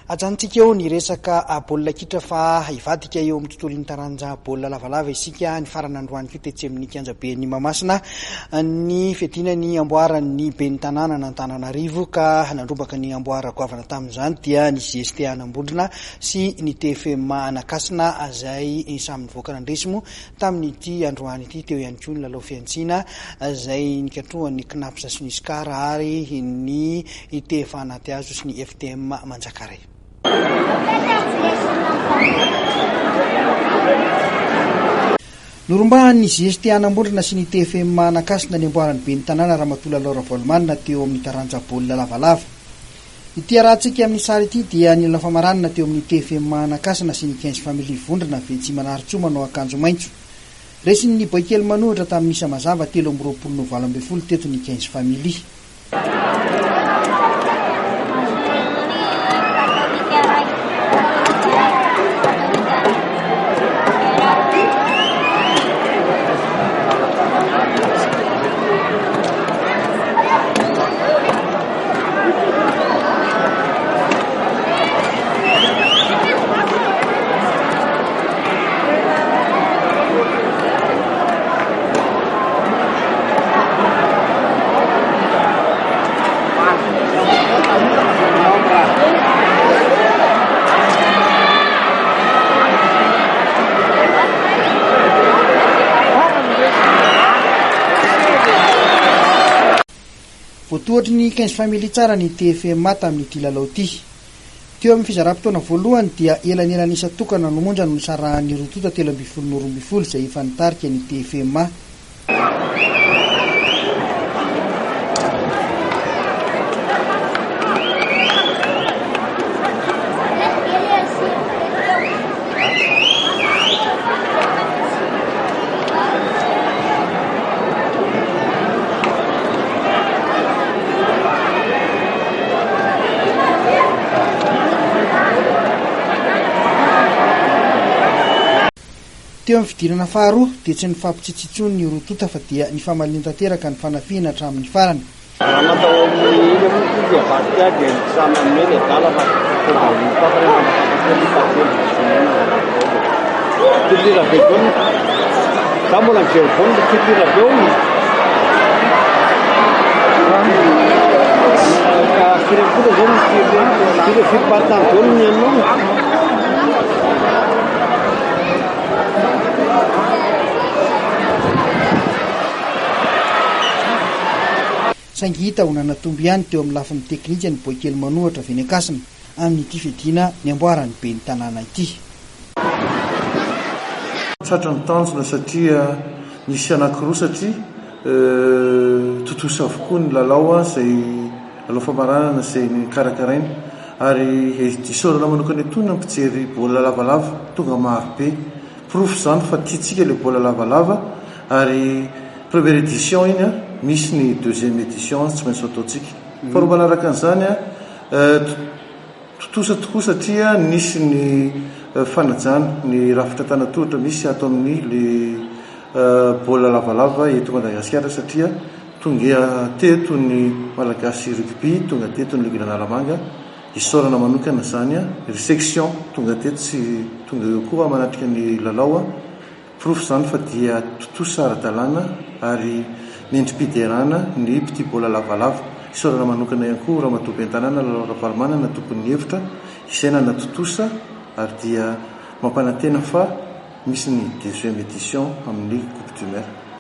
Ajanontsika eo ny resaka baolina kitra fa hivadika eo amin'ny tontolon'ny taranja baolina lavalava isika. Nifarana androany koa tetsy amin'ny kianjaben'i Mahamasina ny fiadiana ny amboaran'ny ben'ny tanànan'Antananarivo ka nandrombaka ny amboara goavana tamin'izany dia ny GST Anambondrona sy ny TFM Anakasina izay samy nivoaka nandresy moa Tamin'ity androany ity, teo ihany koa ny lalao fihantsiana izay nikatrohan'ny Cnaps sy ny Uscar ary ny TFA Anatihazo sy ny FTM Manjakaray. Norombahan'ny GST Anambondrona sy ny TFM Anakasina ny amboaran'ny ben'ny tanàna Ramatoa Lalao Ravalomanana teo amin'ny taranja baolina lavalava. Ity arahantsika amin'ny sary ity dia ny lalao famaranana teo amin'ny TFM Manakasina sy ny Quinze Family Vondrona Vetsy Manarintsoa manao akanjo maitso. Resin'ny Boaikely manohitra tamin'ny isa mazava 23 no 18 teto ny Quinze Family. Voatohatry ny Quinze Family tsara ny TFMA tamin'ity lalao ity. Teo amin'ny fizaram-potoana voalohany dia elanelan'isa tokana no monja no nisarahan'ny roa tonta 13 no 12 izay efa nitarika ny TFMA. Teo amin'ny fidirana faharoa dia tsy nifampitsitsy intsony ny roa tonta fa dia nifamaliana tanteraka ny fanafihana hatramin'ny farany. Raha natao amin'ny iny moa ity dia avadika dia ny samy nanome ny adala fa tonga ny tapany mandrapaha kely fahatelo Tirelira be daholo. Za mbola mijery baolina tirelira be hono. Ka firy ampola zao ny firy firy paritany daholo ny anao. Saingy hita ho nanatombo ihany teo amin'ny lafiny teknika ny boaikely manohatra avy eny Ankasina amin'ity fiadiana ny amboaran'ny ben'ny tanàna ity. Tratra ny tanjona satria nisy anankiroa satria tontosa avokoa ny lalao izay lalao famaranana izay nokarakaraina ary isaorana manokana etoana ny mpijery baolina lavalava tonga maro be. Porofo izany fa tiantsika ilay baolina lavalava ary première édition iny an, misy ny deuxième édition tsy maintsy ho ataontsika. Faharoa manaraka an'izany an, tontosa tokoa satria nisy ny fanajana ny rafitra an-tanan-tohatra misy ato amin'ny le baolina lavalava eto Madagasikara satria tonga teto ny Malagasy Rugby, tonga teto ny Ligue Analamanga. Isaorana manokana izany ry section tonga teto sy tonga eo koa manatrika ny lalao. Porofo izany fa dia tontosa ara-dalàna ary mendri-piderana ny mpitia baolina lavalava. Isaorana manokana ihany koa Ramatoa Ben'ny Tanàna Lalao Ravalomanana tompon'ny hevitra izay nanatontosa ary dia mampanantena fa misy ny deuxième édition amin'ny Coupe du Maire.